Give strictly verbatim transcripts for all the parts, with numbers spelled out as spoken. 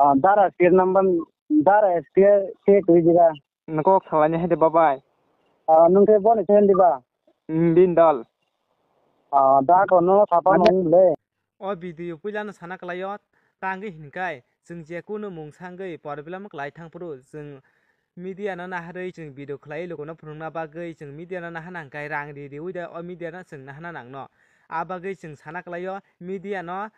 Ah, dara S K number, dara S K se twi diba. Nokok salani hai de babai. Ah, nung te boni sen diba. Hmm, bin dal. Ah, da ko no sapa nung le. O video puilano sana kwlaio, tangwi hinkai, chwng je kunu mung sangwi poribilamo kwlai thangphuru, chwng media no naharwi chwng video khlai lukuno phunukna bagwi chwng media no nahana hwnkhe rang ri riwi da o media no chwng nahana nangno. A bagwi chwng sana kwlaio, media no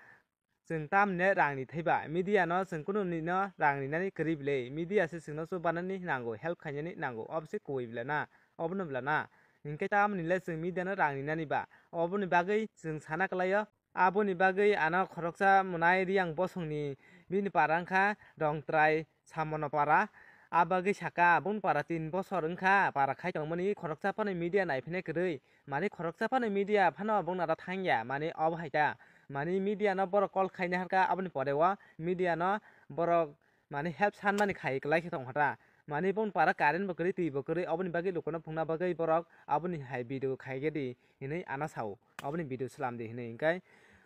chwng tamni rang ni thaiba, media no chwng kunu ni no rang rinani kwrwi bwle, media se chwngno chubanani nango, help khainani nango, obo se kubui bwla na, obono bwla na. Hinkhe tamoni le chwng media no rang rinani ba, oboni bagwi chwng sana kwlaio. Aboni bagwi ano khoroksa mwnai Riyang bosongni, bini para wngkha Rongtrai Samono para. A bagwi saka, boni para tin bosor wngkha, para khai tongmani khoroksa phano media naiphinai kwrwi. Mani khoroksa phano media phano bongni aro thangya, mani obo hai ta. Mani media no borok call khaina harkha, aboni pore o media no borok mani help sanmani khai kwlai khe tong kha ta. Mani bongni para current bo kwrwi, twi bo kwrwi, oboni bagwi lukuno phunukna bagwi borok aboni hai video khai khe di hinwi ano sao, oboni video swlam di hinwi. Hinkhe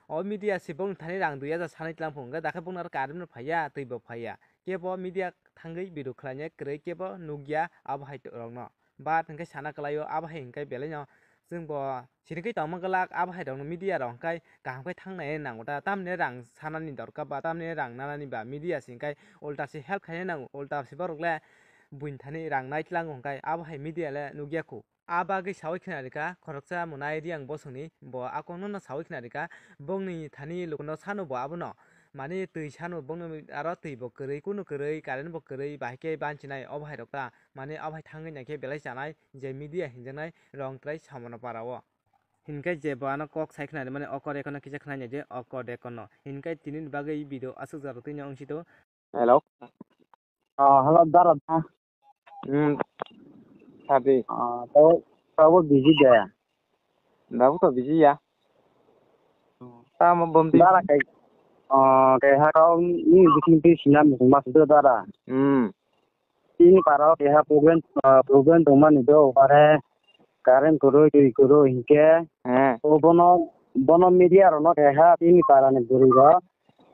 o media se bongni thani rang dui hajar sanwi tlang phungo, hinkhe dakhe bongni aro current no phaiya, twi bo phaiya, kebo media thangwi video khlaina kwrwi kebo nukya abo hai rokno. But hinkhe sana kwlaio, abo hai hinkhe belaino chwngbo sirigwi tongma glak, abo hai rokno media rok hinkhe kaham khe thangnai nango ta, tamni rang sanani dorkar ba, tamni rang nanani ba, media se hinkhe ulta se help khaina nango, ulta se borok le buini thani rang nai tlango hinkhe abo hai media le nukya kho. A bagwi sawi khna rikha, khoroksa mwnai Riyang bosongni, bo a kokno no sawi khna rikha, bongni thani lukuno sanu bo abono, mani twi sanu bongni aro twi bo kwrwi, kunu kwrwi, current bo kwrwi, bahai khe banchinai obo hai rok ta, mani obo hai thangwi naikhe belai chanai, je media hinjaknai Rongtrai Samono para o. Hinkhe je bo ano kok sai khna rimani oko rekono kisa khna nya je oko rekono. Hinkhe tini bagwi video aswk jora twi no wng sito. Hello. Ah, hello, dara da. Hmm. Sadi. Ah, to, to bo busy de. Dabu to busy ya. Tamo bomdi. Dara kai. Ah, kai ha kau ni bikin ti sinam mas do dara. Hmm. Tini para o keha problem, ah, problem tongmani do, bare current kwrwi, twi kwrwi hinkhe. Eh. O bono, bono media rokno keha tini para ni bwrwi rok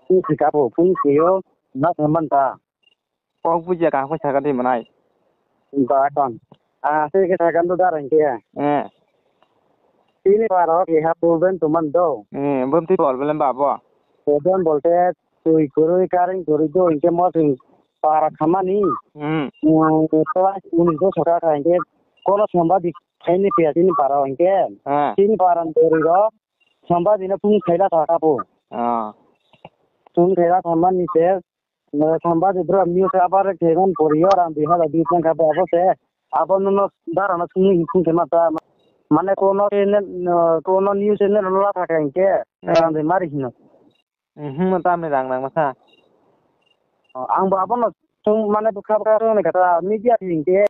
phung sika pho, phung sio, na saman ta. Kok bujiya kaham khe sakha di mwnai. Ba kon. Ah, se ke sakha do dar hinkhe. Eh. Tini para o keha problem tongmani do. Eh, bomti problem ba bo. Problem bolte twi kwrwi, current kwrwi do, hinkhe mosing para khamani. Hmm. Hmm, class unis do sokha kha, hinkhe kono sambadi khaini phiya tini para o hinkhe. Ah. Tini para ni bwrwi rok sambadi no phung khaila thaka pho. Ah. Phung khaila thamani se, eh, sambadi bro news abar khegan poriyo ram dui hajar dui tang kha bo abo se. Abo no no dara no sung sung khe ma ta. Mane kono channel, eh, kono news channel no la thaka hinkhe. Hmm. Ram de mari hino. Mhm, tamni rang nang masa. Oh, ang bo abono sung mane bwkha bwkha rwngni kata media hinkhe.